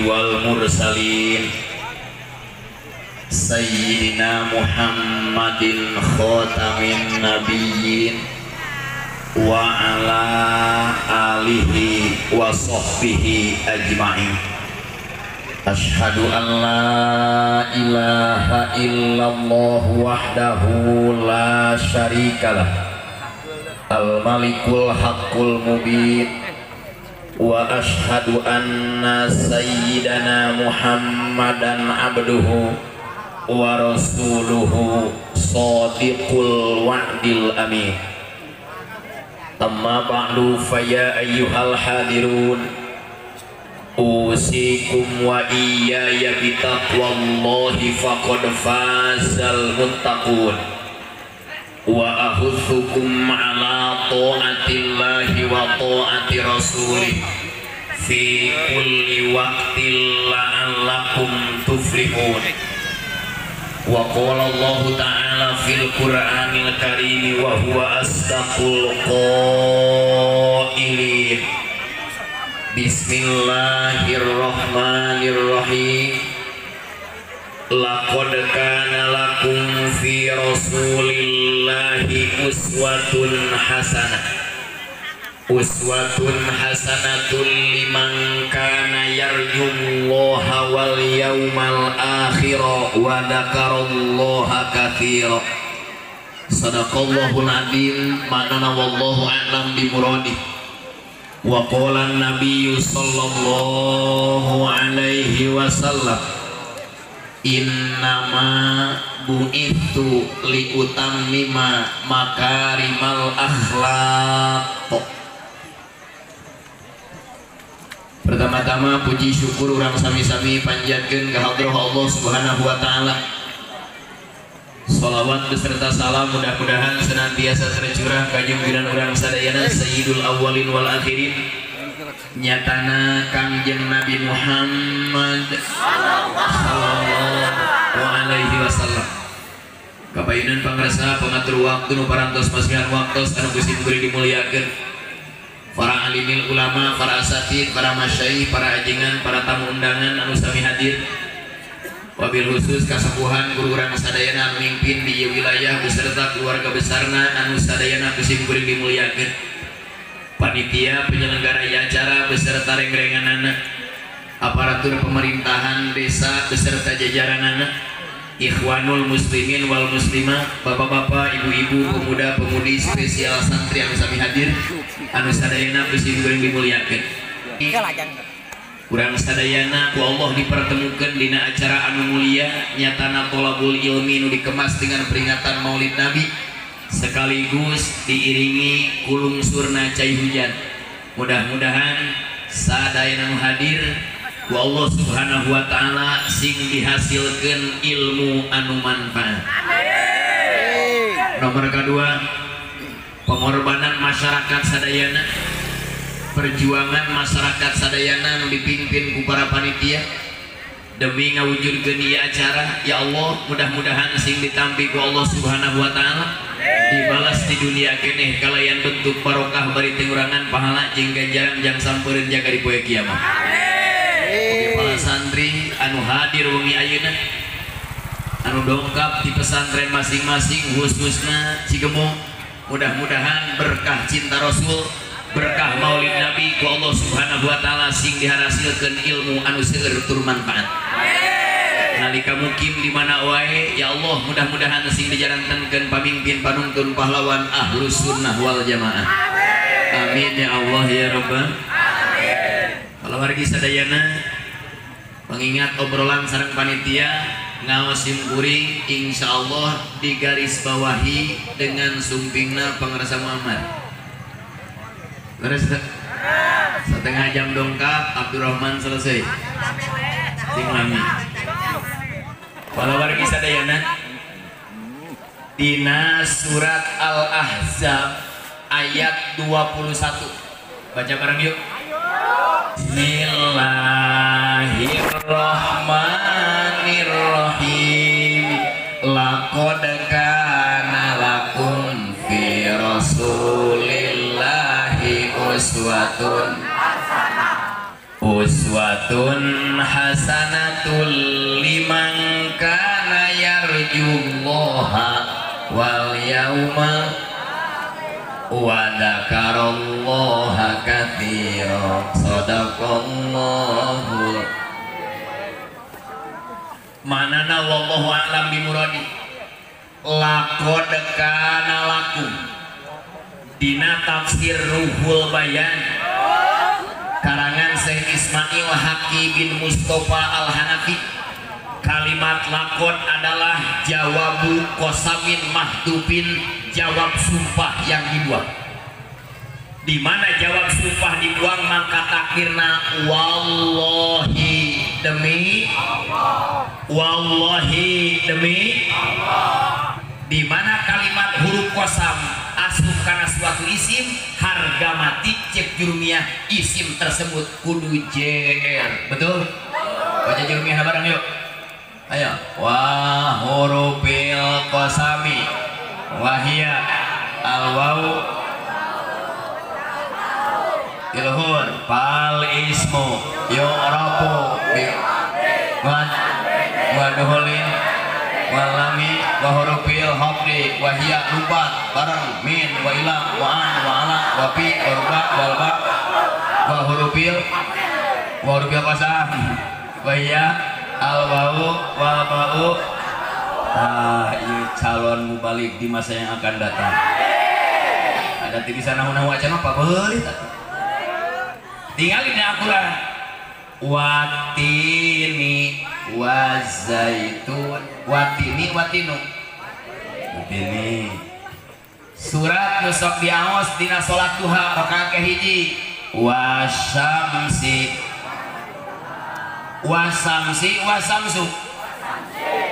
wal mursalin Sayyidina Muhammadin khatamin nabiyyin wa ala alihi wa sahbihi ajma'in. Ashhadu an la ilaha illallah wahdahu la syarikalah al-malikul haqqul mubin wa ashhadu anna sayyidana Muhammadan abduhu wa rasuluhu shadiqul wa'dil amin. Amma ba'du faya ayyuhal hadirun usikum wa iyaya bitaqwallahi faqad fazal muttaqun wa ahuthukum ala ta'atillahi wa ta'ati rasulih fi kulli waqtin la'allakum tuflihun. Wa qala Allahu ta'ala fil Qur'anil karim wa huwa asdaqul qailin. Bismillahirrahmanirrahim. Laqad kana lakum fi rasulillahi uswatun hasanah uswatun hasanatun liman kana yarjullaha wal yawmal akhir wa dzakarallaha katsira. Sadaqallahul azim. Maknana wallahu a'lam bi muradih. Wa qala an-nabiyyu sallallahu alaihi wasallam innama bu'ithu liutammima makarimal akhlaq. Pertama-tama puji syukur urang sami-sami panjatkeun ka hadrah Allah Subhanahu wa taala. Salawat beserta salam mudah-mudahan senantiasa tercurah ka junggiran urang sadayana sayyidul awwalin wal akhirin nyatana Kangjeng Nabi Muhammad sallallahu alaihi wasallam. Kapayunan pangrasa pangatur waktu nu parantos masihan waktos anu ku simkuring dimuliakeun para alimil ulama, para asatid, para masyayikh, para ajengan, para tamu undangan anu sami hadir. Wabil khusus kasepuhan guru urang sadayana anu mimpin di ieu wilayah beserta keluarga besarna anu sadayana ku simkuring dimuliakeun. Panitia penyelenggara acara beserta rengrenganana, aparatur pemerintahan desa beserta jajaranana, ikhwanul muslimin wal muslimah, bapak-bapak, ibu-ibu, pemuda-pemudi, spesial santri anu sami hadir anu sadayana ku simkuring dimuliakeun. Urang sadayana ku Allah dipertemukan dina acara anu mulia nyatana tolabul ilmi nu dikemas dengan peringatan Maulid Nabi sekaligus diiringi kulungsurna cai hujan. Mudah-mudahan sadayana nu hadir ku Allah Subhanahu wa taala sing dihasilkeun ilmu anu manfaat. Nomor kedua, pengorbanan masyarakat sadayana, perjuangan masyarakat sadayana nu dipimpin ku para panitia demi ngawujudkeun ieu acara. Ya Allah, mudah-mudahan sing ditampi ku Allah Subhanahu wa taala, dibalas di dunia keneh kalayan bentuk barokah bari tengurangan pahala jeung ganjaran jang sampereun jaga di poe kiamat. Oke, para santri anu hadir wengi ayeuna anu dongkap di pesantren masing-masing khususna Cigemo, mudah-mudahan berkah cinta Rasul, berkah Maulid Nabi ku Allah Subhanahu wa taala sing dihasilkeun ilmu anu seueur tur manfaat. Nalika mukim di mana wae, ya Allah mudah-mudahan sing dijalankeun pamimpin panuntun pahlawan ahlus sunnah wal jamaah. Amin ya Allah ya rabbal alamin. Kalau wargi sadayana mengingat obrolan sareng panitia ngaos simkuring insyaallah digarisbawahi dengan sumpingna pangarsa Muhammad. Terus setengah jam dongkap Abdurrahman selesai. Sing lami. Para wargi sadayana dina surat Al-Ahzab ayat 21. Baca bareng yuk. Bismillahirrahmanirrahim. Laqad kana lakum fi rasulillahi uswatun Uswatun hasanatul liman kana yarjullaha wal yauma wa dzakarallaha katsiran. Sadaqallahu. Manana wallahu a'lam bimuradi. Laqad kana lakum dina tafsir Ruhul Bayan karangan Syekh Ismail Haqi bin Mustafa Al-Hanafi, kalimat lakon adalah jawabu kosamin mahdubin, jawab sumpah yang dibuang. Di mana jawab sumpah dibuang maka takdirna wallahi demi Allah, wallahi demi Allah. Di mana kalimat huruf kosam asup karena suatu isim, harga mati cek jurumiyah isim tersebut kudu JR. Betul? Baca jurumiyah bareng yuk. Ayo. Wa hurufil qasami wahia al wawu ilhur fal ismu yu'rafu bi wa duhulin walami wa hurufil hafdi wahia lupa bareng min wa ila wa an wa ala wa fi wa ruba wal ba wa hurufil qasam wahia al wawu wal ba'u. Ah, ieu calon mubalik di masa yang akan datang. Ada ti bisa nahu-nahu acan mah pabeulit atuh. Tinggalin ya akulah. Watini wazaitun watini watinu watini. Surat nu sok diaos dina salat duha rakaat kahiji. Wasyamsi wasamsi wasamsu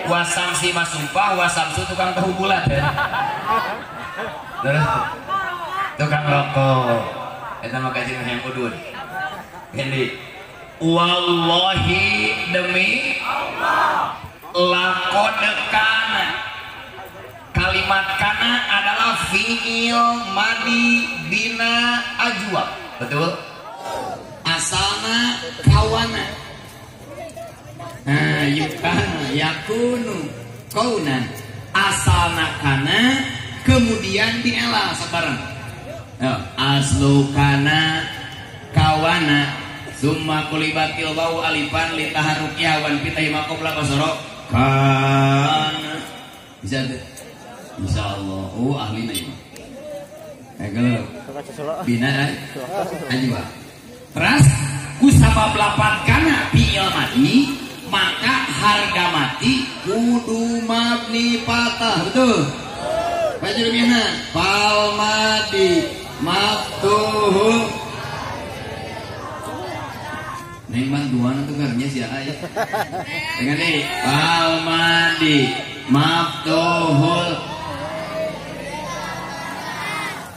wasamsi mah sumpah, wasamsu tukang tahu bulat ya. Terus tukang rokok eta mah kajian yang udun. Ini wallahi demi Allah laqad kana. Kalimat kana adalah fi'il madi bina ajwa. Betul? Asalna kawana. Nah, yukana yakunu kaunan. Asalna kana kemudian dielal sabareng. Aslu kana kawana summa kulibatil wau alifan litaharukiha wan fitahi maqobla qasara kana. Bisa tuh? Insyaallah. Oh, ahlina ieu. Kalau bina ajwa. Terus kusabab lapan kana fi'il madi maka harga mati kudu mabni patah. Betul? Baca demikian. Fal madi maftuhu. Neng bantuan tuh karnya si ayah. Dengan nih fal madi maftuhul.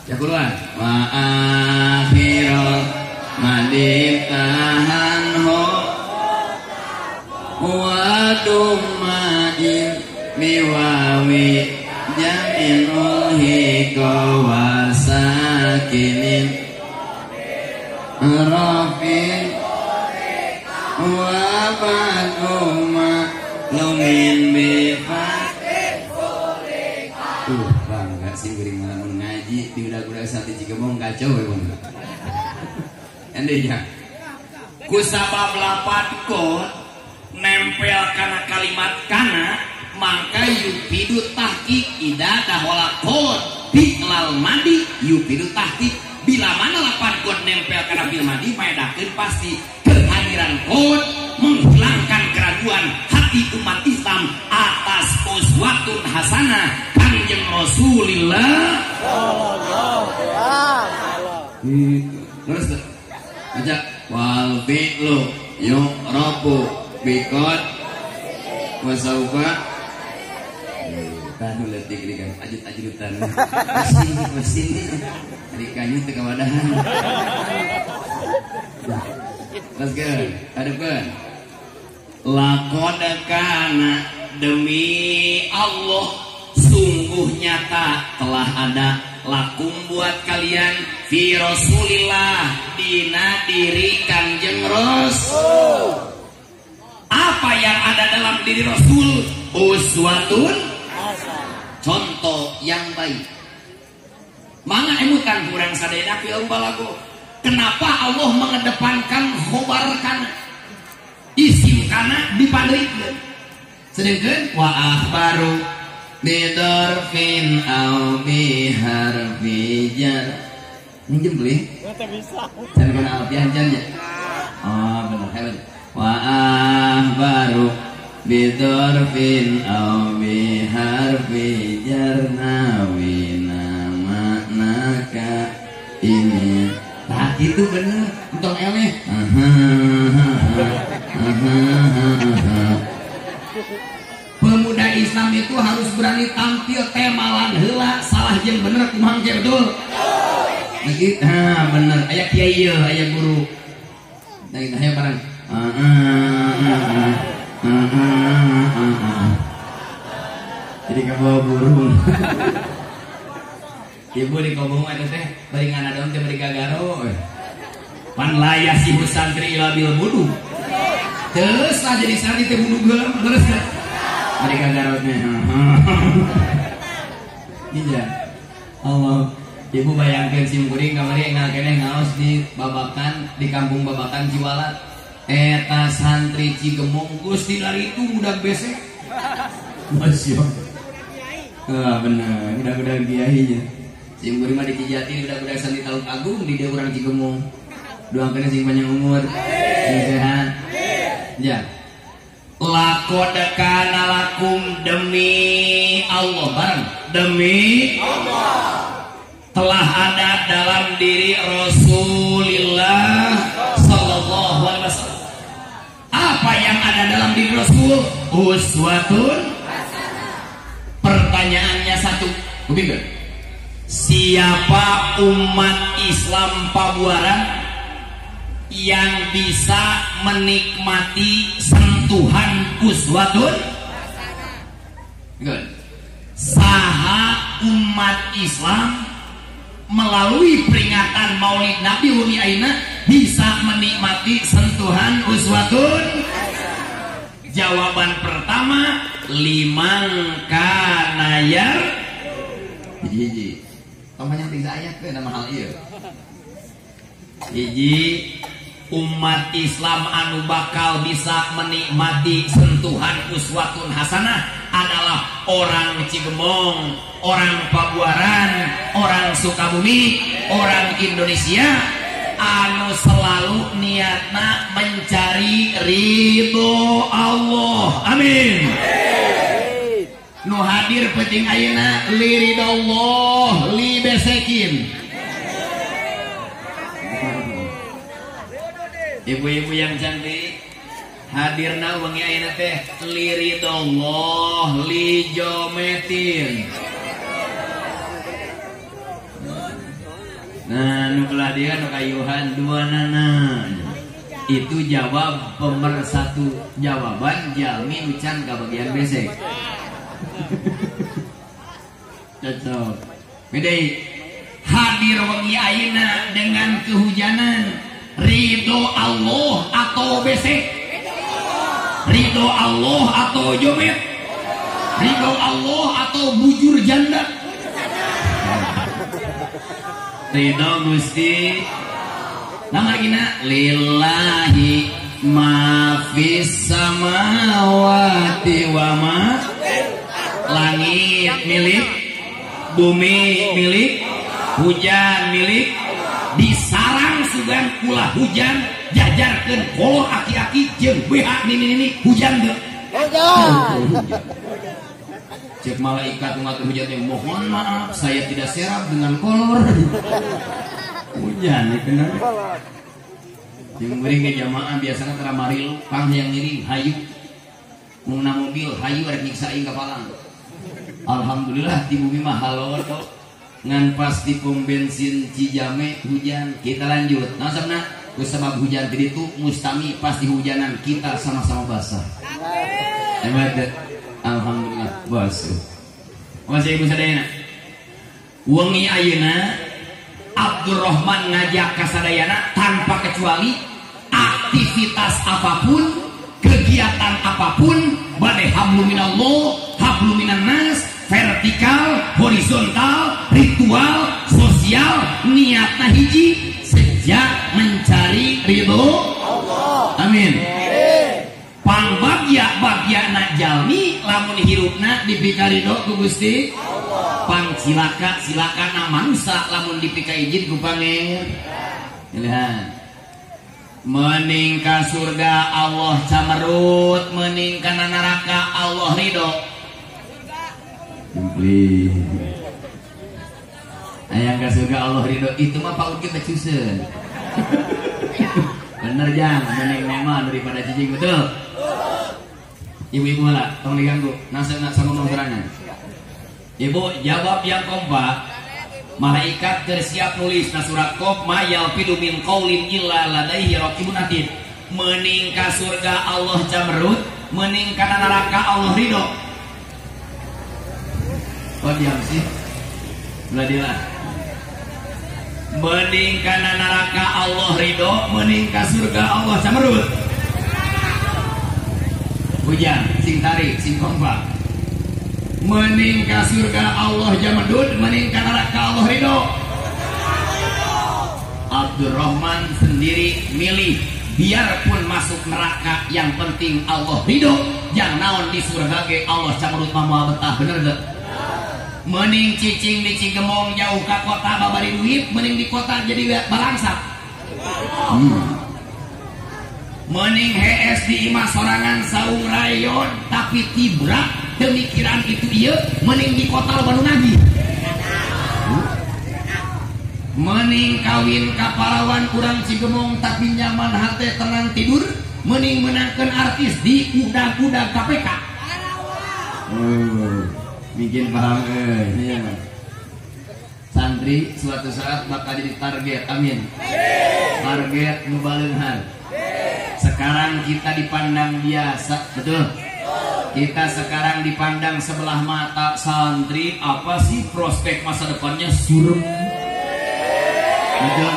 Ya keluar. Wa akhirul madi tahanhu wa dumma miwawi jam'in ulhika wa sakinin rafin wa ba'duma lumin bifat. Bangga sih geuring malamun ngaji di udah-udah sate Cigemong kacau we bang. Ende ya. Kusabab lapat kot nempel kana kalimat kana maka yufidu tahqiq ida dahola kot fi'lal madi yufidu tahqiq. Bila mana lapan kot nempel kana fi'il madi maedakeun pasti kehadiran kot menghilangkan keraguan hati umat Islam atas uswatun hasanah Kanjeng Rasulillah sallallahu alaihi. Terus baca wal fi'lu yu'rabu biqad wa saufa. Tanu letik ini kan ajut-ajutan mesin mesin teu kawadahan. Teruskeun hadepkeun laqad kana demi Allah sungguh nyata telah ada Lakum buat kalian fi Rasulillah dina diri Kangjeng Rasul. Apa yang ada dalam diri Rasul? Uswatun, contoh yang baik. Mangga emutan kurang sadayana ku balago. Kenapa Allah mengedepankan khobar kana? Isim kana dipandeurikeun. Sedengkeun wa akhbaru bidorfin au biharfi jar. Minjem beli? Enggak bisa. Jangan kena alfiah jan ya. Oh, bener hebat. Wa akhbaru bidorfin au biharfi jar nawina maknaka ini. Nah, itu bener. Entong eleh. Pemuda Islam itu harus berani tampil temalan heula salah jeung bener kumaha ge betul. Nah, bener aya kiai ieu aya guru. Nah, kita aya barang. Jadi kabawa burung. Ibu di kobong eta teh bari nganadon teh bari gagaro. Pan layasihu santri ila bil bunuh. Terus lah jadi santri teh bunuh geuleuh terus teh. Mereka garotnya. Iya. Allah. Ibu bayangkan sim kuring kamari engal keneh ngaos di Babakan, di kampung Babakan Ciwalat. Eta santri Cigemong Gusti dari itu budak besek. Masya Allah. Ah, bener, budak-budak kiai nya. Sim kuring mah di Cijati budak-budak santri Taluk Agung di dieu urang Cigemong. Doakeun sing panjang umur, sing sehat. Ya. Laqad kana lakum demi Allah bareng demi Allah telah ada dalam diri Rasulullah sallallahu alaihi wasallam. Apa yang ada dalam diri Rasul? Uswatun. Pertanyaannya satu, kupingkeun. Siapa umat Islam Pabuaran yang bisa menikmati sentuhan uswatun? Good. Saha umat Islam melalui peringatan Maulid Nabi wengi ayeuna bisa menikmati sentuhan uswatun? Jawaban pertama, limang kanayar. Hiji. Tambahnya tiga ayat we nama hal ieu. Hiji, umat Islam anu bakal bisa menikmati sentuhan uswatun hasanah adalah orang Cigemong, orang Pabuaran, orang Sukabumi, orang Indonesia anu selalu niatna mencari ridho Allah. Amin. Nu hadir penting ayeuna li ridho Allah li besekin. Ibu-ibu yang cantik hadirna wengi ayeuna teh li ridho li jometin. Nah, nu belah dia nu kayuhan dua nana. Itu jawab pemersatu jawaban jalmi nu can ka bagian besek. Cocok. Bedai hadir wengi ayeuna dengan kehujanan ridho Allah atau besek? Ridho Allah atau jomet? Ridho Allah atau bujur janda? Ridho Gusti. Nama gina lillahi ma fis samawati wa ma. Langit milik, bumi milik, hujan milik. Disarang sugan kula hujan jajarkeun kolor aki-aki jeung BH nini-nini hujan teu? Hujan. Cek malaikat ngatur hujan teh, mohon maaf saya tidak serap dengan kolor. Hujan ieu kenal. Jeung beuring ge jamaah biasana tara marilu kang hayang ngiring hayu. Mungna mobil hayu rek nyiksa aing ka palang. Alhamdulillah di bumi mah halodo. Ngan pas di pom bensin Cijame hujan, kita lanjut. Nah sabna ku sebab hujan tadi itu mustami pasti hujanan kita sama-sama basah. Hebat. Alhamdulillah basuh. Masih ibu sadayana. Wengi ayeuna Abdurrahman ngajak kasadayana tanpa kecuali aktivitas apapun, kegiatan apapun, bade hablum minallah, hablum minannas, vertikal, horizontal, ritual, sosial, niatna hiji sejak mencari ridho Allah. Amin. Pangbagya bagyana jalmi lamun hirupna dipika ridho ku Gusti Allah. Pang cilaka silakana manusa lamun dipika izin ku Pangeran. Pilihan. Mening ka surga Allah camerut, mening kana neraka Allah ridho. Jempli. Ayang ka surga Allah ridho itu mah paut kita cusen. Bener jang, mending memang daripada cicing betul. Ibu-ibu lah, tolong diganggu. Nasa sama ngomong serangan. Ibu jawab yang kompak. Malaikat tersiap nulis na surat kop ma yalfidu min qaulin illa ladaihi raqibun atid. Mening ka surga Allah camerut, mening kana neraka Allah ridho. Kok diam sih? Belah. Mening kana neraka Allah ridho, mening ka surga Allah camerut. Hujan, sing tarik, sing kompak. Mening ka surga Allah jamedud, mening ka neraka Allah ridho. Abdurrahman sendiri milih biarpun masuk neraka yang penting Allah ridho, yang naon di surga ge Allah camerut mah moal betah, bener gak? Mening cicing di Cigemong jauh ke kota babari duit, mening di kota jadi balangsak. Mening HS di imah sorangan saung rayon tapi tibra demikiran itu iya, mening di kota loba nu nagih. Mening kawin ka parawan urang Cigemong tapi nyaman hate tenang tidur, mening menangkeun artis di udag-udag KPK. Bikin paham ya. Santri suatu saat bakal jadi target, amin. Target nu baleunghan. Sekarang kita dipandang biasa, betul? Kita sekarang dipandang sebelah mata. Santri apa sih prospek masa depannya surem, betul?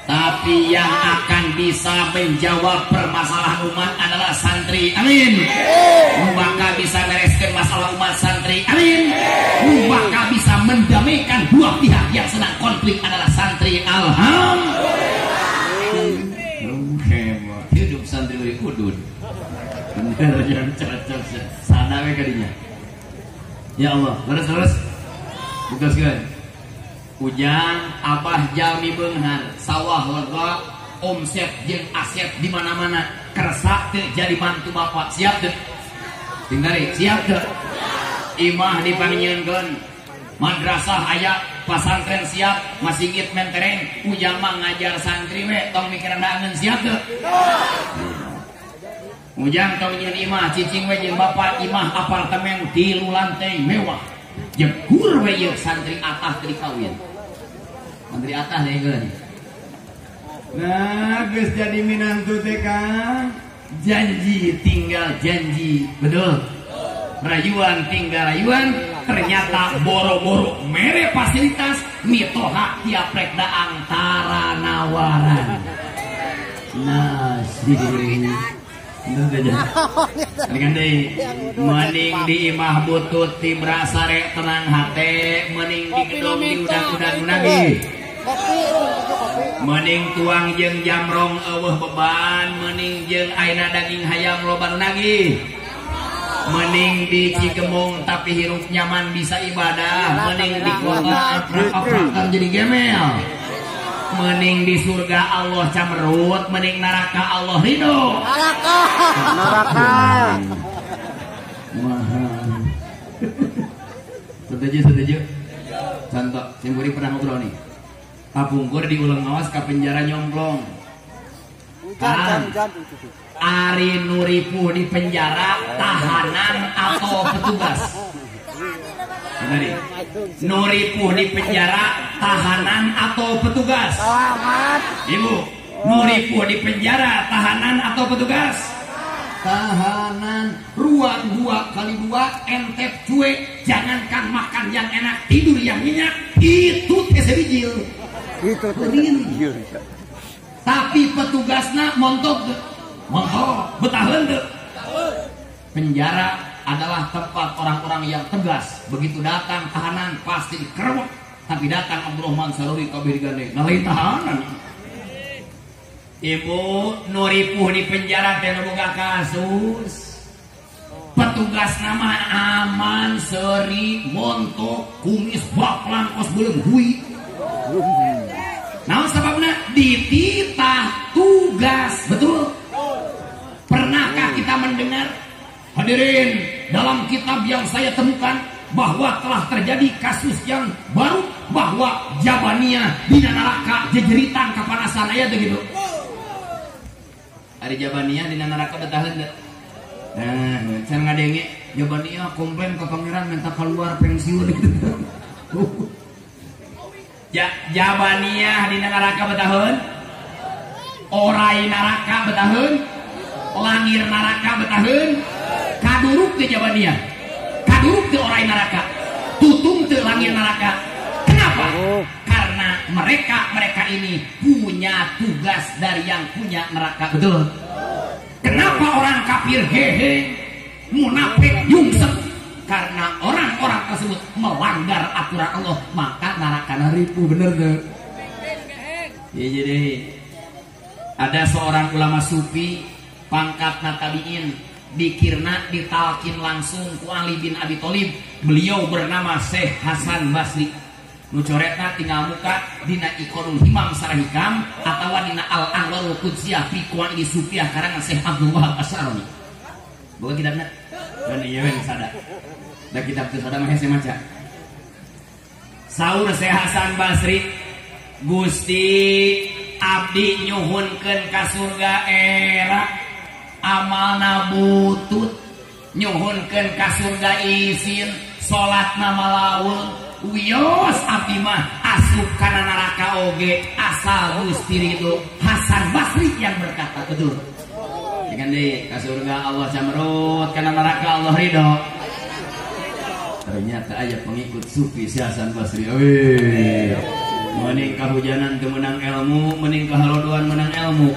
Tapi yang akan bisa menjawab permasalahan umat adalah santri, amin. Nu bakal bisa mereskan masalah umat santri, amin. Nu bakal bisa mendamaikan dua pihak yang sedang konflik adalah santri, alhamdulillah. Hidup santri dari udun. Bener yang cocok sana we kadinya. Ya Allah, terus buka. Ujang abah jalmi beunghar, sawah lega, omset jeung aset di mana-mana, kersa teu jadi mantu bapak, siap teu? Tinggali, siap teu? Imah dipangnyieunkeun, madrasah aya, pasantren siap, masigit mentereng, ujang mah ngajar santri we, tong mikiran daangeun, siap teu? Ujang tong nyieun imah, cicing we jeung bapak imah apartemen 3 lantai mewah. Jegur we ieu santri atah teu dikawin. Santri atah deui. Nah, geus jadi minantu teh Kang. Janji tinggal janji, betul? Rayuan tinggal rayuan, ternyata boro-boro mere fasilitas mitoha tiap rek daang tara nawaran. Nah, sih. Mening di imah butut tibra sare tenang hate, mening di gedong di udag-udag nagih. Mening tuang jeung jamrong eueuh beban, mening jeung aina daging hayam loba nu nagih. Mening di Cigemong tapi hirup nyaman bisa ibadah, mening di kota aprak-aprakan jadi gemel. Mening di surga Allah camerut, mening neraka Allah ridho. Neraka. Neraka. Mahal. Setuju, setuju. Contoh, Singkuri pernah ngobrol nih. Kapungkur diulang awas ke penjara nyomplong. Kan, Ari Nuripuh di penjara tahanan atau petugas? Benar. Nuripuh di penjara tahanan atau petugas? Ibu, Nuripuh di penjara tahanan atau petugas? Tahanan ruang 2x2 entep cuek, jangankan makan yang enak, tidur yang nyenyak, itu teh sebijil. Itu teh. Tapi petugasna montok, montok, betaheun teu. Penjara adalah tempat orang-orang yang tegas. Begitu datang tahanan pasti dikerwek. Tapi datang Abdurrahman Saruri kabeh digandeng. Nah lain tahanan. Ibu nuripuh di penjara teh nu boga kasus. Petugas nama aman seri montok kumis baklang kos beuleum hui. Naon sababna? Dititah tugas. Betul? Pernahkah kita mendengar, hadirin, dalam kitab yang saya temukan bahwa telah terjadi kasus yang baru bahwa Jabaniyah dina neraka jejeritan kapanasan aya teh gitu. Ari Jabaniyah dina neraka betaheun teu? Nah, can ngadenge Jabaniyah komplain ke pangeran minta keluar pensiun gitu. Jabaniyah dina neraka betaheun? Orai neraka betaheun? Langir neraka betaheun? Kaduruk teu Jabaniyah? Kaduruk teu orai neraka? Tutung teu langir neraka? Kenapa? Karena mereka ini punya tugas dari yang punya neraka. Betul? Kenapa orang kafir hehe, munafik yungsep? Karena orang-orang tersebut melanggar aturan Allah, maka neraka ripuh. Bener tuh? Ya, jadi ada seorang ulama sufi pangkat tabiin dikirna ditalkin langsung ku Ali bin Abi Thalib. Beliau bernama Syekh Hasan Basri. Nu coretna tinggal muka dina Iqonul Himam Sarah Hikam atawa dina Al Anwarul Qudsiyah fi Qawaidi Sufiyah karangan Syekh Abdul Wahab Asy-Sya'rani. Boga kitabna? Dan ieu we sada. Da kitab teu sada mah hese maca. Saur Syekh Hasan Basri, Gusti abdi nyuhunkeun ka surga era amalna butut, nyuhunkeun ka surga isin, salatna malaul, wios abdi mah asup kana neraka oge asal Gusti ridho. Hasan Basri yang berkata. Betul. Dengan deui ka surga Allah camrut, kana neraka Allah ridho. Ternyata aya pengikut sufi si Hasan Basri. Euy. Mending kahujanan teu meunang ilmu, mending kahalodoan meunang ilmu.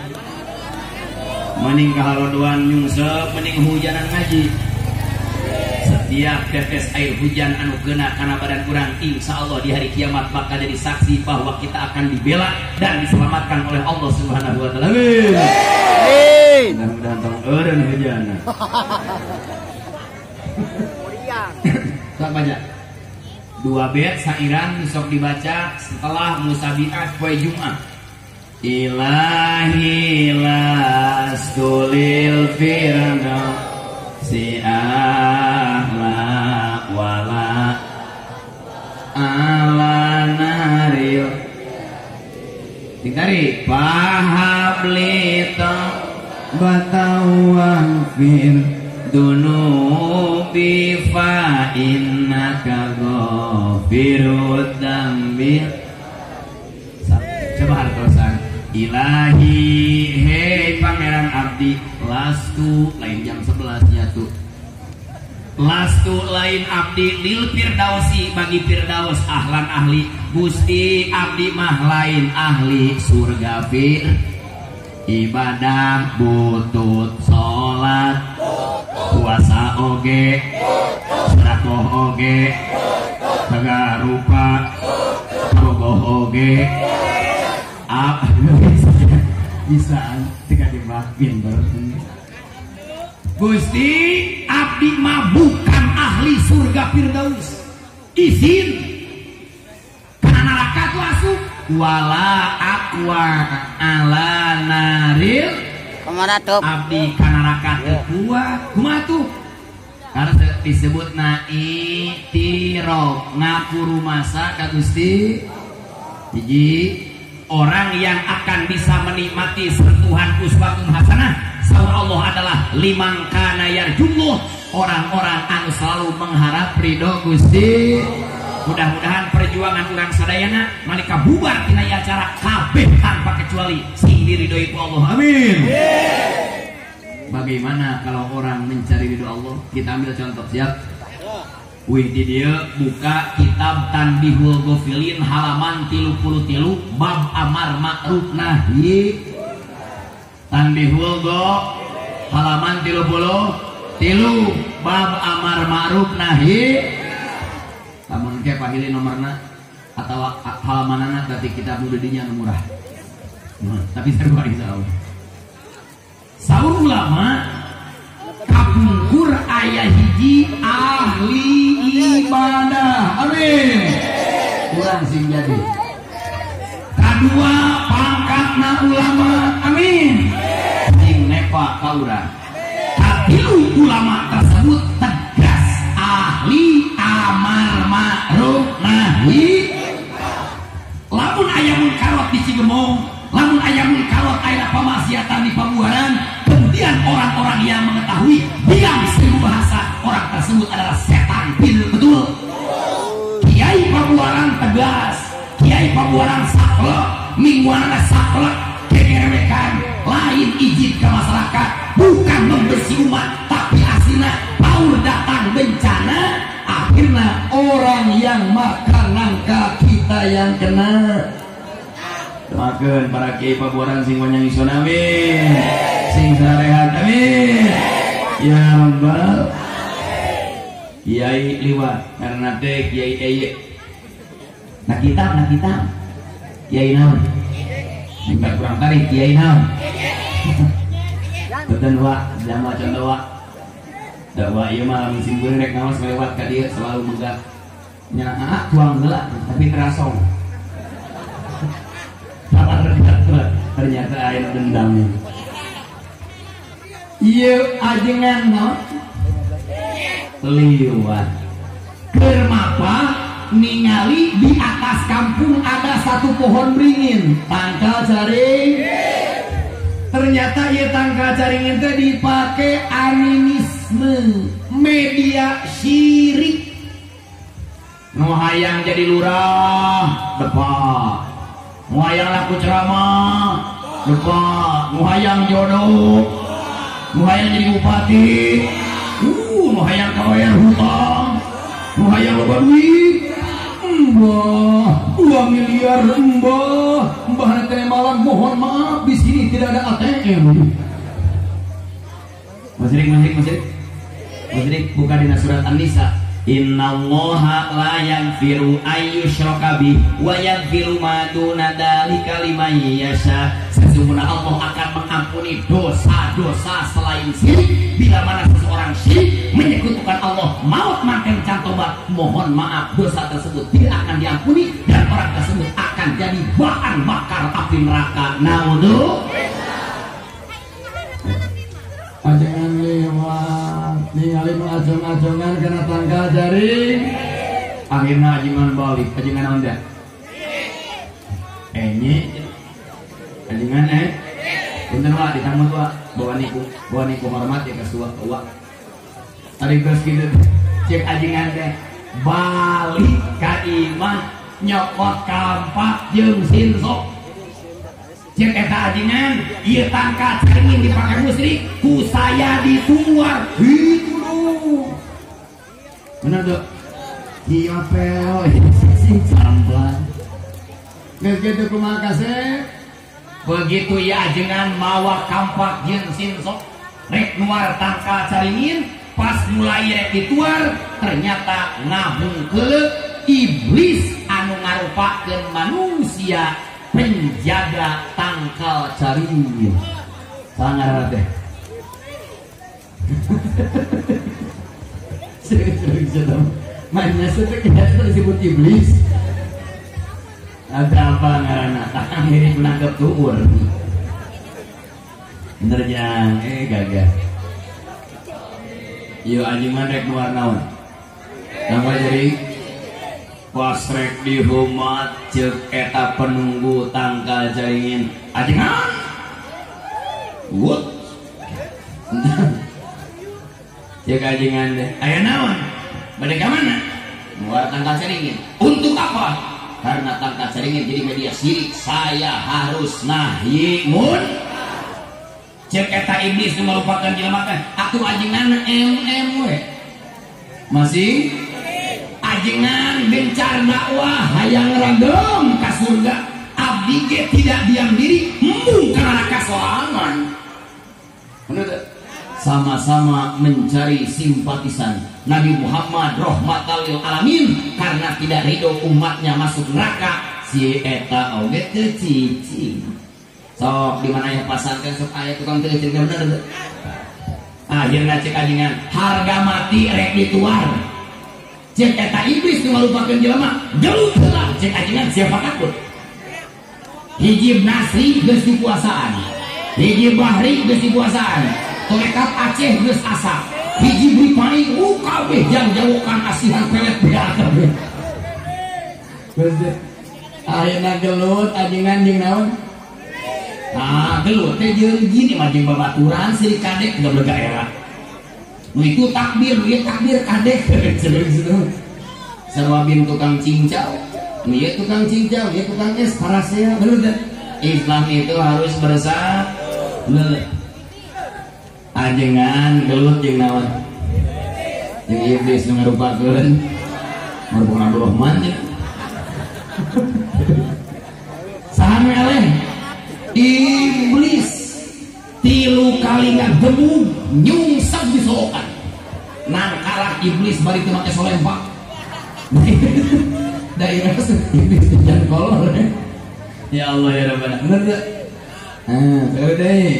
Mending kahalodoan nyungsep, mending hujanan ngaji. Setiap tetes air hujan anu kena kana badan urang, insya Allah di hari kiamat bakal jadi saksi bahwa kita akan dibela dan diselamatkan oleh Allah Subhanahu wa taala. Amin. Mudah-mudahan tong eureun hujanna. Sok baca. 2 bait sairan sok dibaca setelah musabiat poe Jumat. Ilahi lastulil firna si ahla wala ala naril ditarik pahablita batawang fir dunubi fa innaka ghafirud dzambi. Coba hartosan ilahi, hei pangeran abdi, lastu lain jam 11 nya tuh, lastu lain abdi lil firdausi bagi firdaus ahlan ahli, Gusti abdi mah lain ahli surga fir, ibadah butut, salat puasa oge, sedekah oge, sagarupa bogoh oge. Bisa tiga dibah pinter. Gusti abdi mah bukan ahli surga firdaus, izin kana neraka tu asup, wala aqwa ala naril abdi kana neraka teu kuat. Kumaha tuh? Karena disebutna i'tiraf, ngaku rumasa ka Gusti. Hiji, orang yang akan bisa menikmati sentuhan uswatun hasanah saur Allah adalah limang kana yarjullah, orang-orang anu selalu mengharap ridho Gusti. Mudah-mudahan perjuangan urang sadayana nalika bubar tina acara kabeh tanpa kecuali sing diridhoi ku Allah. Amin. Bagaimana kalau orang mencari ridho Allah? Kita ambil contoh, siap? Wih di dia buka kitab Tanbihul Ghafilin halaman 33 bab amar ma'ruf nahi. Tanbihul Go halaman 33 bab amar ma'ruf nahi. Lamun ke pahili nomorna atau halamanana berarti kitab nu dinya nu murah. Nah, tapi sarua insyaallah. Saur ulama kapungkur aya hiji ahli ibadah. Amin. Kurang sing jadi. Kadua pangkatna ulama. Amin. Sing nepa ka urang. Katilu ulama tersebut tegas ahli amar ma'ruf nahi. Lamun aya munkarot di Cigemong, lamun aya munkarot aya pamaksiatan di Pabuaran, kemudian orang-orang yang mengetahui diam seribu bahasa, orang tersebut adalah setan. Betul. Kiai Pabuaran tegas, Kiai Pabuaran saklek, mingguanana saklek, kegerewekan, lain izin ke masyarakat, bukan membersih umat, tapi asina paur datang bencana, akhirnya orang yang makan nangka kita yang kena. Doakeun para kiai Pabuaran sing panjang ison, amin, sing sarehat, amin, ya rabbal. Kiai liwat karena teh kiai eye. Nah kitab, nah kitab. Kiai naon? Minta kurang tarik kiai naon? Beten wa, jama contoh wa. Dakwa ieu mah lamun simbureun rek ngaos lewat ka dieu selalu megah. Nya tuang heula tapi terasong. Ternyata air dendamnya. Ieu ajengan naon? Liwat. Keur mapa ningali di atas kampung ada satu pohon beringin, tangkal caring. Ternyata ieu tangkal caringin teh dipake animisme, media syirik. Nu hayang jadi lurah, depak. Nu hayang laku ceramah, depak. Nu hayang jodoh, nu hayang jadi bupati, nu hayang kabayar hutang, nu hayang loba duit. Mbah, 2 miliar mbah, mbah nanti malam mohon maaf di sini tidak ada ATM. Masrik, masrik, masrik, masrik, buka dina surat An-Nisa. Innallaha la yaghfiru ayyushraka bih wa yaghfiru ma duna dzalika liman yasha. Sesungguhnya Allah akan mengampuni dosa-dosa selain syirik. Bila mana seseorang syirik menyekutukan Allah, maut makan cantobat, mohon maaf dosa tersebut tidak akan diampuni dan orang tersebut akan jadi bahan bakar api neraka. Naudzubillah. Ajengan lewat ningali nu ajong-ajongan kena tangkal jaring, akhirnya ajengan balik. Ajengan naon teh? Enye ajengan punten wa ditambah wa bawa niku hormat ya ka suwa wa. Ari geus kitu cek ajengan teh balik ka imah nyokot kampak jeung sinsok. Cek eta ajengan ieu tangkal caringin dipake musyrik ku saya dituar itu dong. Bener tuh iya pel sing samplan geus kitu kumaha kasep. Begitu ya ajengan mawa kampak jeung sinsok rek nuar tangkal caringin, pas mulai rek dituar ternyata ngahungkeuleuh iblis anu ngarupakeun manusia penjaga tangkal caringin. Sangar teh. Serius mainnya setek disebut iblis. Ada apa ngaranna? Tah mirip nangkep tuur. Bener jang, gagah. Ieu ajengan rek nuar naon? Tangkal jaring. Pas rek dihumat ceuk eta penunggu tangkal jaringin. Ajengan. Wut. Ceuk ajengan teh, aya naon? Bade ka mana? Nuar tangkal caringin. Untuk apa? Karena tangkal caringin jadi media syirik, saya harus nahyi mun. Cek eta iblis nu ngarupakeun jelema teh atuh ajengan MM we. Masih ajengan gencar dakwah hayang ragem ka surga. Abdi ge tidak diam diri embung ka neraka sorangan. Bener teu? Sama-sama mencari simpatisan. Nabi Muhammad rahmatan lil alamin karena tidak ridho umatnya masuk neraka, si eta oge teu cicing. Sok di mana ya pasangkeun sok aya tukang teu cicing bener teu? Akhirna cek ajengan harga mati rek dituar. Cek eta iblis nu ngalupakeun jelema, gelut heula cek ajengan siapa takut. Hiji Nasri geus dikuasaan. Hiji Bahri geus dikuasaan. Torekat Aceh geus asa. Hiji Bripani kabeh jang jawokan asihan pelet beak kabeh. Geus ayeuna gelut ajengan jeung naon? Ah, gelut teh jeung gini mah jeung babaturan sirik kadek gebleg era. Nu itu takbir, nu ieu takbir kadek. Sarua bin tukang cincau. Nu ieu tukang cincau, ieu tukang es parasea, bener teh? Islam itu harus bersatu. Bener. Ajengan gelut jeung naon? Jeung iblis nu ngarupakeun ngarupakeun Abdurrahman nya. Saha nu eleh? Iblis 3 kali ngagebug nyungsep di solokan. Nangkalah iblis bari teu make solempak. Daerah iblis jan kolor. Ya Allah ya Rabbana. Bener teu? Ah,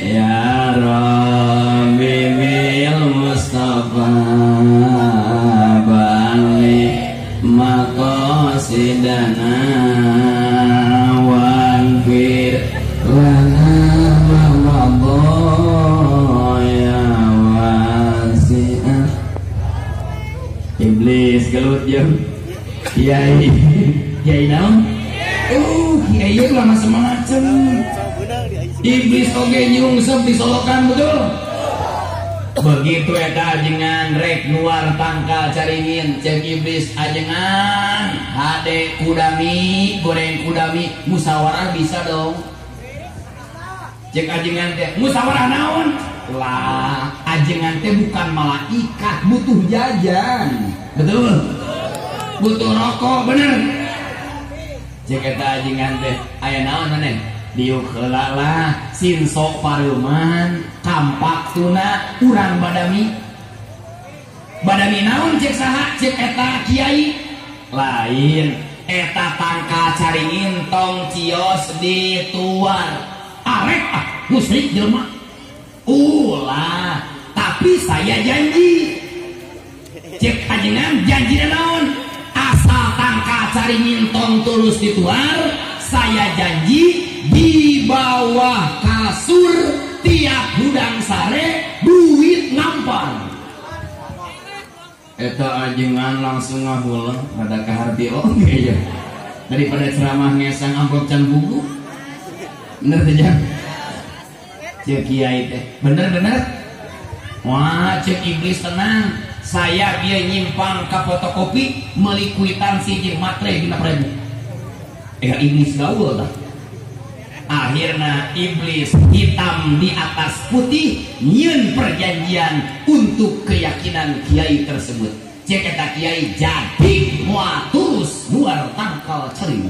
ya Rabbi bil Mustafa bali maqasidana wanfir lana ma ya wasi'ah. Iblis gelut jeung kiai. Kiai naon? Kiai lah macam-macam. Iblis oge nyungsep disolokan betul. Begitu eta ajengan rek nuar tangkal caringin cek iblis ajengan hade kudami goreng kudami musyawarah bisa dong. Cek ajengan teh musyawarah naon? Lah ajengan teh bukan malaikat butuh jajan. Betul? Butuh rokok bener. Cek eta ajengan teh aya naon maneh? Diuk heula lah sinsok pareuman kampak tuna urang badami. Badami naon cek saha? Cek eta kiai. Lain eta tangkal caringin tong cios dituar. Arek ah musyrik jelema. Ulah, tapi saya janji. Cek ajengan janjina naon? Asal tangkal caringin tong tulus dituar, saya janji di bawah kasur tiap hudang sare duit ngampar. Eta ajengan langsung ngahulang rada kaharti oge ya. Daripada ceramah ngesang amplop can buku. Bener teh jang? Cek kiai teh. Bener-bener. Wah, cek iblis tenang. Saya bieu nyimpang ka fotokopi meuli kuitansi jeung matre 6.000. Iblis gaul tah. Akhirnya iblis hitam di atas putih nyieun perjanjian untuk keyakinan kiai tersebut. Cek eta kiai jadi moal terus luar tangkal cering.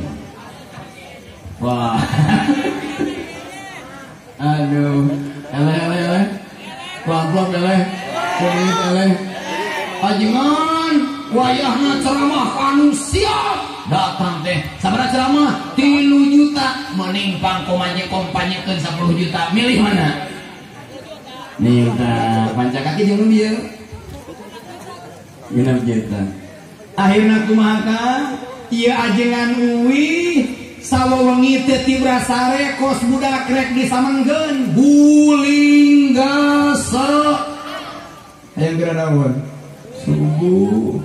Wah. Aduh, eleh eleh eleh. Amplop eleh. Kulit eleh. Ajengan wayahna ceramah anu siap. Datang teh sabaraha ceramah 3 juta mending pangkomanye kompanyekeun 10 juta milih mana? Nih tah panca kaki jeung nu bieu. 6 juta. Akhirna kumaha ka? Ieu ajengan uwi sawewengi teh tibra sare kos budak rek disamengkeun guling gase. Hayang geura naon? Subuh.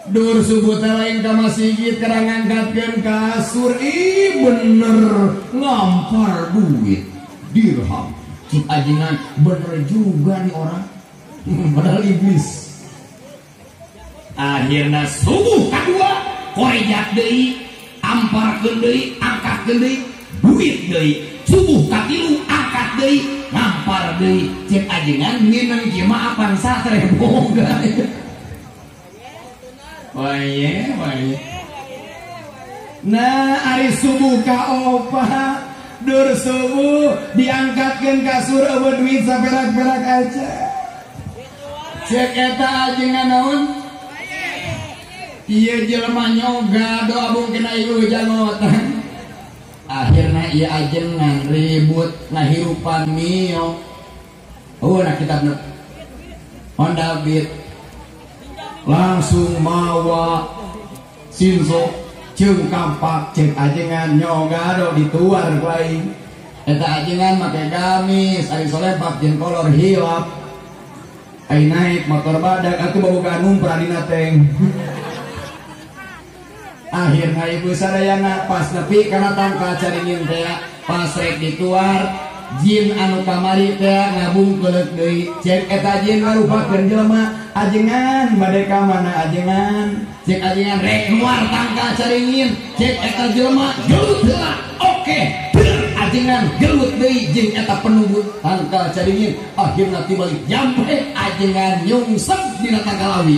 Dur subuh teh lain ka masjid keur ngangkatkeun kasur. Ih bener ngampar duit dirham. Cik ajengan bener juga nih orang. Padahal iblis. Akhirna subuh kadua korejak deui, amparkeun deui, angkatkeun deui, duit deui. Subuh katilu angkat deui ngampar deui cek ajengan minang kieu mah apan satre boga. Wae wae. Nah ari subuh ka opat dur subuh diangkatkeun kasur eueuh duit saperak-perak aja. Cek eta ajengan naon? Ieu jelema nyoga doa mungkin ieu jangotan. Akhirna ieu ajengan ribut ngahirupan mio. Oh nah kitabna Honda Beat langsung mawa sinso jeung kampak cek ajengan nyogado dituar ku aing. Eta ajengan make gamis ari solepak jeung kolor hilap. Aing naik motor badak atuh bobogaan numpra dina teng. Akhirna ibu sadayana pas nepi kana tangkal caringin teh pas rek dituar jin anu kamari teh ngabungkeuleuk deui cek eta jin ngarupakeun jelema ajengan bade ka mana ajengan cek ajengan rek nuar tangkal caringin cek eta jelema gelut heula oke ajengan gelut deui jeung eta penunggu tangkal caringin akhirna tibalik jampe ajengan nyungsep dina tangkal awi.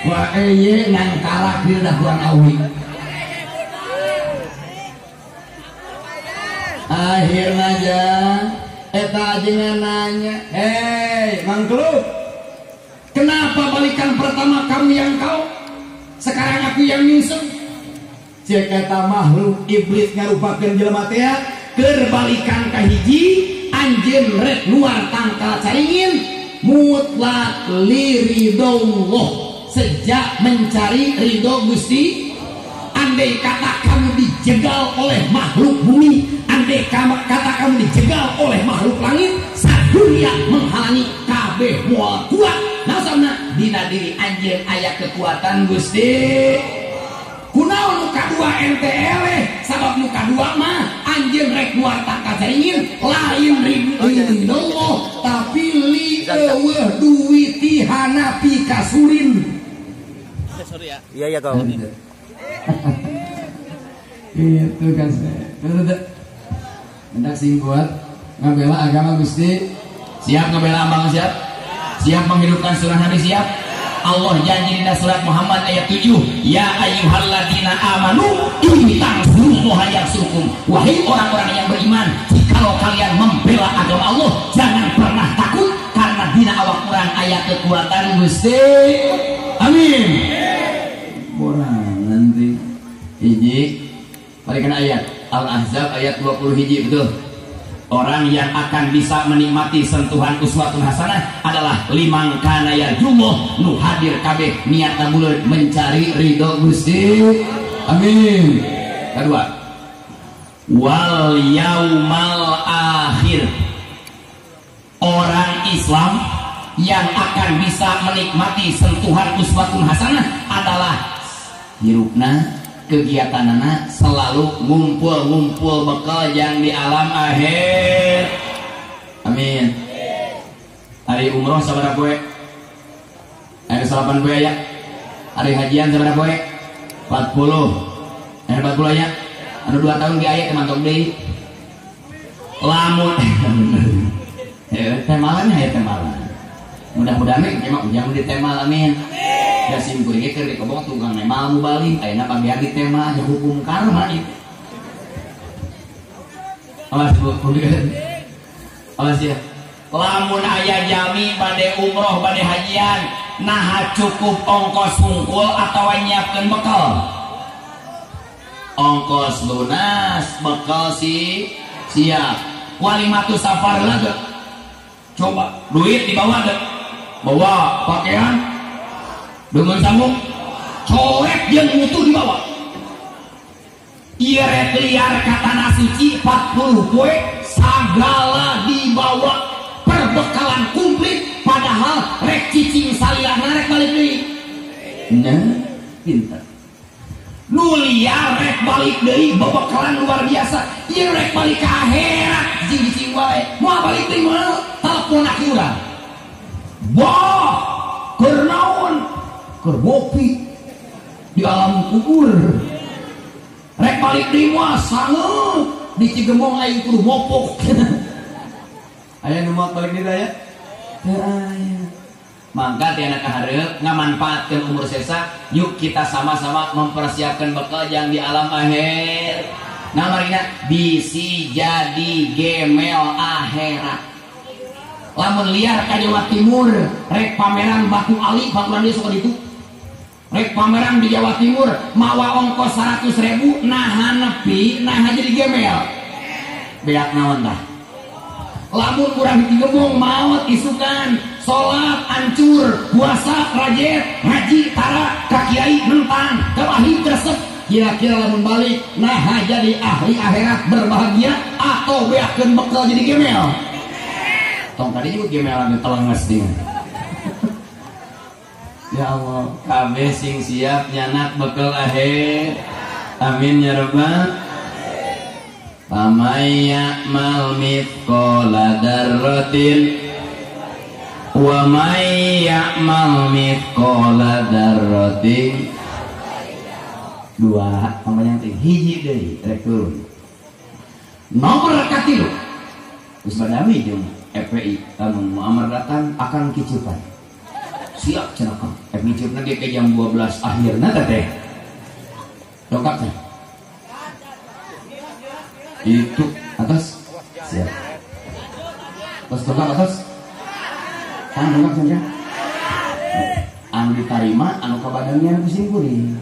Wah eye nangkarak dina dahuan awi. Akhirna jang eta ajengan nanya, "Hei, mangkluk, kenapa balikan pertama kamu yang kau, sekarang aku yang nyungsep?" Cek eta makhluk iblis ngarupakeun jelema teh keur balikan ka hiji anjeun rek luar tangkal caringin mutlak liridollah. Sejak mencari ridho Gusti, andai kata kamu dijegal oleh makhluk bumi, andai kata kamu dijegal oleh makhluk langit, sadunia menghalangi kabeh moal kuat. Nasabna dina diri anjeun aya kekuatan Gusti. Kunaon nu kadua ente eleh, sabab nu kadua mah anjeun rek luar tangkal caringin lain ridho Allah, tapi li eueuh duit ti hanapi kasurin. Sorry ya. Iya ya kau. Itu kan saya. Hendak sing kuat ngabela agama Gusti. Siap ngabela ambang siap? Siap menghidupkan sunnah Nabi siap? Allah janji dina surat Muhammad ayat 7, ya ayyuhalladzina amanu in tansurullaha yansurkum. Wahai orang-orang yang beriman, jikalau kalian membela agama Allah, jangan pernah takut karena dina awak urang aya kekuatan Gusti. Amin. Borang nanti hiji balikan ayat Al-Ahzab ayat 20 hiji betul. Orang yang akan bisa menikmati sentuhan uswatun hasanah adalah limang kana yarjullah nu hadir kabeh niatna buleud mencari ridho Gusti. Amin. Kedua, wal yaumal akhir. Orang Islam yang akan bisa menikmati sentuhan uswatun hasanah adalah hirupna kegiatanana selalu ngumpul-ngumpul bekal yang di alam akhir. Amin. Hari umroh sabaraha poe? Hari salapan poe aya? Hari hajian sabaraha poe? 40. Hari 40 aya? Anu 2 tahun ge aya teh mantog deui. Lamun temalan aya temalan. Mudah-mudahan we mah ujang di temal amin. Da sim kuring ge keur dikobong tukang nemal mubalik ayeuna bagian di tema aya hukum karma ieu. Awas Bu, awas ya. Lamun aya jami bade umroh bade hajian, naha cukup ongkos hungkul atawa nyiapkeun bekal. Ongkos lunas, bekal si siap. Walimatu safar lah. Coba duit dibawa deh. Bawa pakaian dengan sambung coret yang mutu dibawa. Ieu rek liar ka tanah suci 40 poe sagala dibawa, perbekalan komplit, padahal rek cicing salilana rek balik deui. Nah, pinter. Nu liar rek balik deui bebekalan luar biasa. Ieu rek balik ka akhirat cicing wae. Moal balik deui moal telepon aki urang. Wah, keur naon? Keur ngopi di alam kubur. Rek balik deui moal sangeut di Cigemong aing kudu mopok. Aya nu maot balik deui aya? Teu aya. Mangka ti anak kahareup ngamanfaatkeun umur sesa, yuk kita sama-sama mempersiapkan bekal yang di alam akhir. Nah marina bisi jadi gemel akhirat. Lamun liar ka Jawa Timur rek pameran batu ali baturan dia sok ditu. Rek pameran di Jawa Timur mawa ongkos 100.000 naha nepi naha jadi gemel. Beak naon tah? Lamun kurang digemong maot isukan, salat hancur, puasa rajet, ngaji tara, ka kiai nentang, ka ahli resep. Kira-kira lamun balik naha jadi ahli akhirat berbahagia atau beakeun bekal jadi gemel. Tong tadi juga gemelan telenges dia. Ya Allah, kabeh sing siap nyanak bekal akhir. Amin ya rabbal. Famay ya'mal mithqala dzarratin wa may ya'mal mithqala dzarratin. Dua, pamanya teh hiji deui rek turun. Nomor katilu. Geus badami jeung FPI lamun Muammar datang akan kicupan. Siap cenah kang. Kicupna ge ke jam 12 akhirna teh. Dongkap teh. Itu atas siap. Atas dongkap atas. Kan dongkap saja. Anu ditarima anu kabadamian ku sim kuring.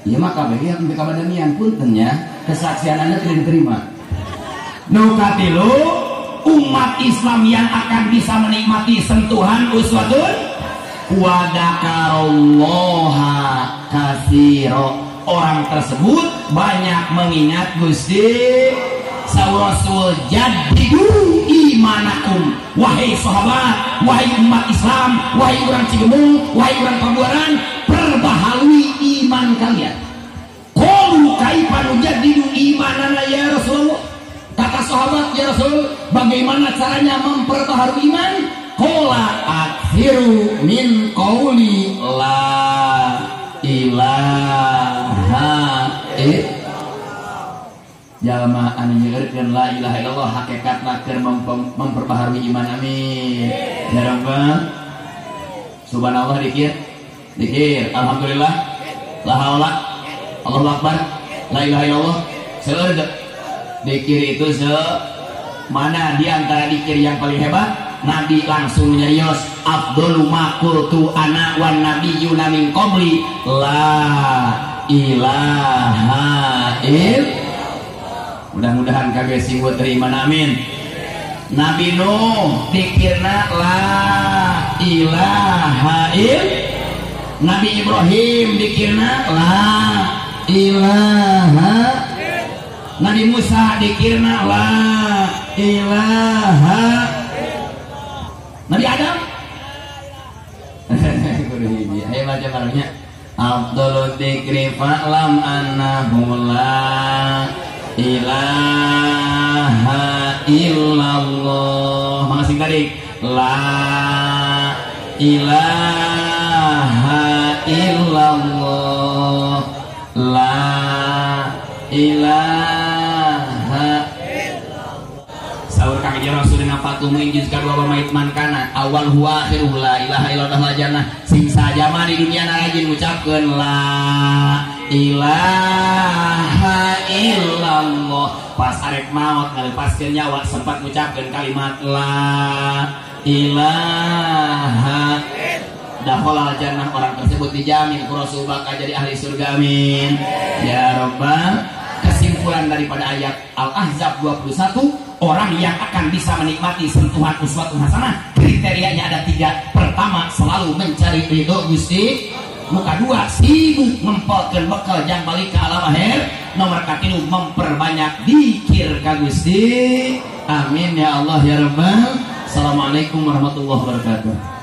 Ieu mah kabeh anu kabadamian punten nya, kesaksian anda tidak diterima. Nu katilu, umat Islam yang akan bisa menikmati sentuhan uswatun wa dzakarallaha katsira. Orang tersebut banyak mengingat Gusti Rasul. Jadidu imanakum, wahai sahabat, wahai umat Islam, wahai orang Cigemung, wahai orang Pabuaran, perbaharui iman kalian. Qalu kaifa nujaddidu imanana ya Rasulullah? Kata sahabat, ya Rasul, bagaimana caranya memperbaharui iman? Qala aksiru min qauli la ilaha illallah. Jalma anu nyeurkeun la ilaha illallah hakikatna keur memperbaharui iman. Amin ya rabbal. Subhanallah dikir, dikir, alhamdulillah, la haula, Allahu akbar, la ilaha illallah. Seueur dikir itu mana di antara dikir yang paling hebat? Nabi langsung nyerios, afdalu ma qultu ana wan nabiyyuna min qabli la ilaha illallah. Mudah-mudahan kabeh sing terima, amin. Nabi Nuh dikirna la ilaha illallah. Nabi Ibrahim dikirna la ilaha. Nabi Musa dikirna la ilaha. Nabi Adam ayo baca barengnya. Afdalu dzikri fa'lam annahu la ilaha illallah. Masing tarik la ilaha illallah, la ilaha illallah. Saur kang Rasulina Fatumu injil kadua pamait man kana awal huwa akhiruh la ilaha illallah jannah. Sing sajama di dunia rajin ngucapkeun la ilaha illallah. Pas arek maot ngalepaskeun nyawa sempat ngucapkeun kalimat la ilaha dakhala jannah. Orang tersebut dijamin ku Rasul bakal jadi ahli surga. Amin ya rabbal. Kesimpulan daripada ayat Al-Ahzab 21, orang yang akan bisa menikmati sentuhan uswatun hasanah kriterianya ada tiga. Pertama, selalu mencari ridho Gusti. Muka dua, sibuk ngempelkeun bekal jang balik ke alam akhir. Nomor katilu, memperbanyak dikir ka Gusti. Amin ya Allah ya Rabbal. Assalamualaikum warahmatullahi wabarakatuh.